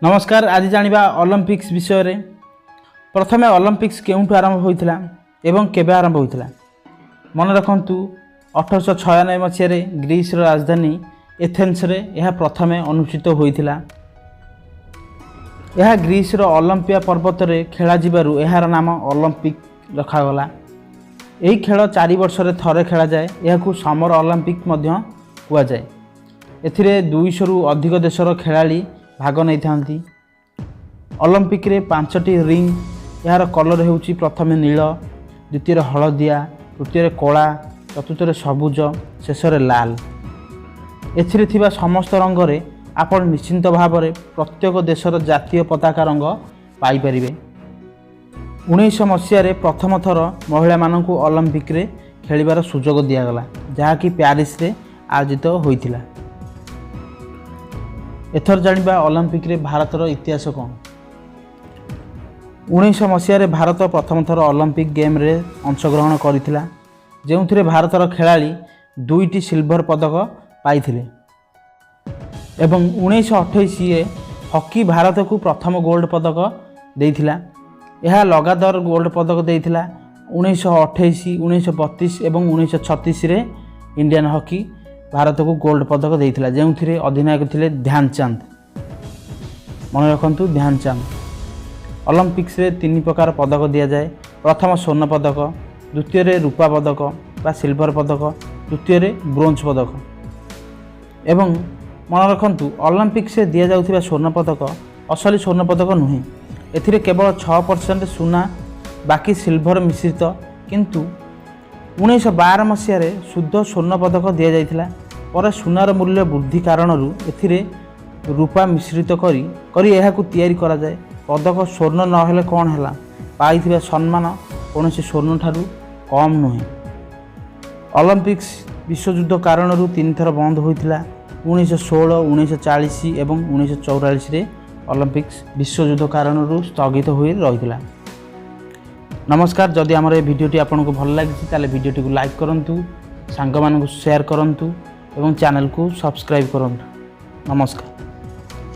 ନମସ୍କାର। ଆଜି ଜାଣିବା ଅଲମ୍ପିକ୍ସ ବିଷୟରେ। ପ୍ରଥମେ ଅଲମ୍ପିକ୍ସ କେଉଁଠୁ ଆରମ୍ଭ ହୋଇଥିଲା ଏବଂ କେବେ ଆରମ୍ଭ ହୋଇଥିଲା? ମନେ ରଖନ୍ତୁ, 1896 ମସିହାରେ ଗ୍ରୀସର ରାଜଧାନୀ ଏଥେନ୍ସରେ ଏହା ପ୍ରଥମେ ଅନୁଷ୍ଠିତ ହୋଇଥିଲା। ଏହା ଗ୍ରୀସର ଅଲମ୍ପିଆ ପର୍ବତରେ ଖେଳାଯିବାରୁ ଏହାର ନାମ ଅଲମ୍ପିକ୍ ରଖାଗଲା। ଏହି ଖେଳ 4 ବର୍ଷରେ ଥରେ ଖେଳାଯାଏ। ଏହାକୁ ସମର ଅଲମ୍ପିକ୍ ମଧ୍ୟ କୁହାଯାଏ। ଏଥିରେ 200ରୁ ଅଧିକ ଦେଶର ଖେଳାଳି ଭାଗ ନେଇଥାନ୍ତି। ଅଲମ୍ପିକରେ ପାଞ୍ଚଟି ରିଙ୍ଗ। ଏହାର କଲର୍ ହେଉଛି ପ୍ରଥମେ ନୀଳ, ଦ୍ୱିତୀୟରେ ହଳଦିଆ, ତୃତୀୟରେ କଳା, ଚତୁର୍ଥରେ ସବୁଜ, ଶେଷରେ ଲାଲ। ଏଥିରେ ଥିବା ସମସ୍ତ ରଙ୍ଗରେ ଆପଣ ନିଶ୍ଚିନ୍ତ ଭାବରେ ପ୍ରତ୍ୟେକ ଦେଶର ଜାତୀୟ ପତାକା ରଙ୍ଗ ପାଇପାରିବେ। 1900 ମସିହାରେ ପ୍ରଥମ ଥର ମହିଳାମାନଙ୍କୁ ଅଲମ୍ପିକରେ ଖେଳିବାର ସୁଯୋଗ ଦିଆଗଲା, ଯାହାକି ପ୍ୟାରିସରେ ଆୟୋଜିତ ହୋଇଥିଲା। ଏଥର ଜାଣିବା ଅଲମ୍ପିକରେ ଭାରତର ଇତିହାସ କ'ଣ। 1900 ମସିହାରେ ଭାରତ ପ୍ରଥମ ଥର ଅଲମ୍ପିକ୍ ଗେମ୍ରେ ଅଂଶଗ୍ରହଣ କରିଥିଲା, ଯେଉଁଥିରେ ଭାରତର ଖେଳାଳି ଦୁଇଟି ସିଲଭର ପଦକ ପାଇଥିଲେ ଏବଂ 1928ରେ ହକି ଭାରତକୁ ପ୍ରଥମ ଗୋଲ୍ଡ ପଦକ ଦେଇଥିଲା। ଏହା ଲଗାତାର ଗୋଲ୍ଡ ପଦକ ଦେଇଥିଲା। 1928, 1932 ଏବଂ 1936ରେ ଇଣ୍ଡିଆନ୍ ହକି ଭାରତକୁ ଗୋଲ୍ଡ ପଦକ ଦେଇଥିଲା, ଯେଉଁଥିରେ ଅଧିନାୟକ ଥିଲେ ଧ୍ୟାନଚାନ୍ଦ। ମନେ ରଖନ୍ତୁ, ଧ୍ୟାନଚାନ୍ଦ। ଅଲମ୍ପିକ୍ସରେ ତିନି ପ୍ରକାର ପଦକ ଦିଆଯାଏ। ପ୍ରଥମ ସ୍ୱର୍ଣ୍ଣ ପଦକ, ଦ୍ୱିତୀୟରେ ରୂପା ପଦକ ବା ସିଲଭର ପଦକ, ତୃତୀୟରେ ବ୍ରୋଞ୍ଜ ପଦକ। ଏବଂ ମନେ ରଖନ୍ତୁ, ଅଲମ୍ପିକ୍ସରେ ଦିଆଯାଉଥିବା ସ୍ୱର୍ଣ୍ଣ ପଦକ ଅସଲି ସ୍ୱର୍ଣ୍ଣ ପଦକ ନୁହେଁ। ଏଥିରେ କେବଳ 6% ସୁନା, ବାକି ସିଲଭର ମିଶ୍ରିତ। କିନ୍ତୁ 1912 ମସିହାରେ ଶୁଦ୍ଧ ସ୍ୱର୍ଣ୍ଣ ପଦକ ଦିଆଯାଇଥିଲା। ପରେ ସୁନାର ମୂଲ୍ୟ ବୃଦ୍ଧି କାରଣରୁ ଏଥିରେ ରୂପା ମିଶ୍ରିତ କରି କରି ଏହାକୁ ତିଆରି କରାଯାଏ। ପଦକ ସ୍ୱର୍ଣ୍ଣ ନହେଲେ କ'ଣ ହେଲା, ପାଇଥିବା ସମ୍ମାନ କୌଣସି ସ୍ୱର୍ଣ୍ଣଠାରୁ କମ୍ ନୁହେଁ। ଅଲମ୍ପିକ୍ସ ବିଶ୍ୱଯୁଦ୍ଧ କାରଣରୁ ତିନିଥର ବନ୍ଦ ହୋଇଥିଲା। 1916, 1940 ଏବଂ 1944ରେ ଅଲମ୍ପିକ୍ସ ବିଶ୍ୱଯୁଦ୍ଧ କାରଣରୁ ସ୍ଥଗିତ ହୋଇ ରହିଥିଲା। ନମସ୍କାର। ଯଦି ଆମର ଏ ଭିଡ଼ିଓଟି ଆପଣଙ୍କୁ ଭଲ ଲାଗିଛି, ତାହେଲେ ଭିଡ଼ିଓଟିକୁ ଲାଇକ୍ କରନ୍ତୁ, ସାଙ୍ଗମାନଙ୍କୁ ସେୟାର କରନ୍ତୁ ଏବଂ ଚ୍ୟାନେଲକୁ ସବସ୍କ୍ରାଇବ୍ କରନ୍ତୁ। ନମସ୍କାର।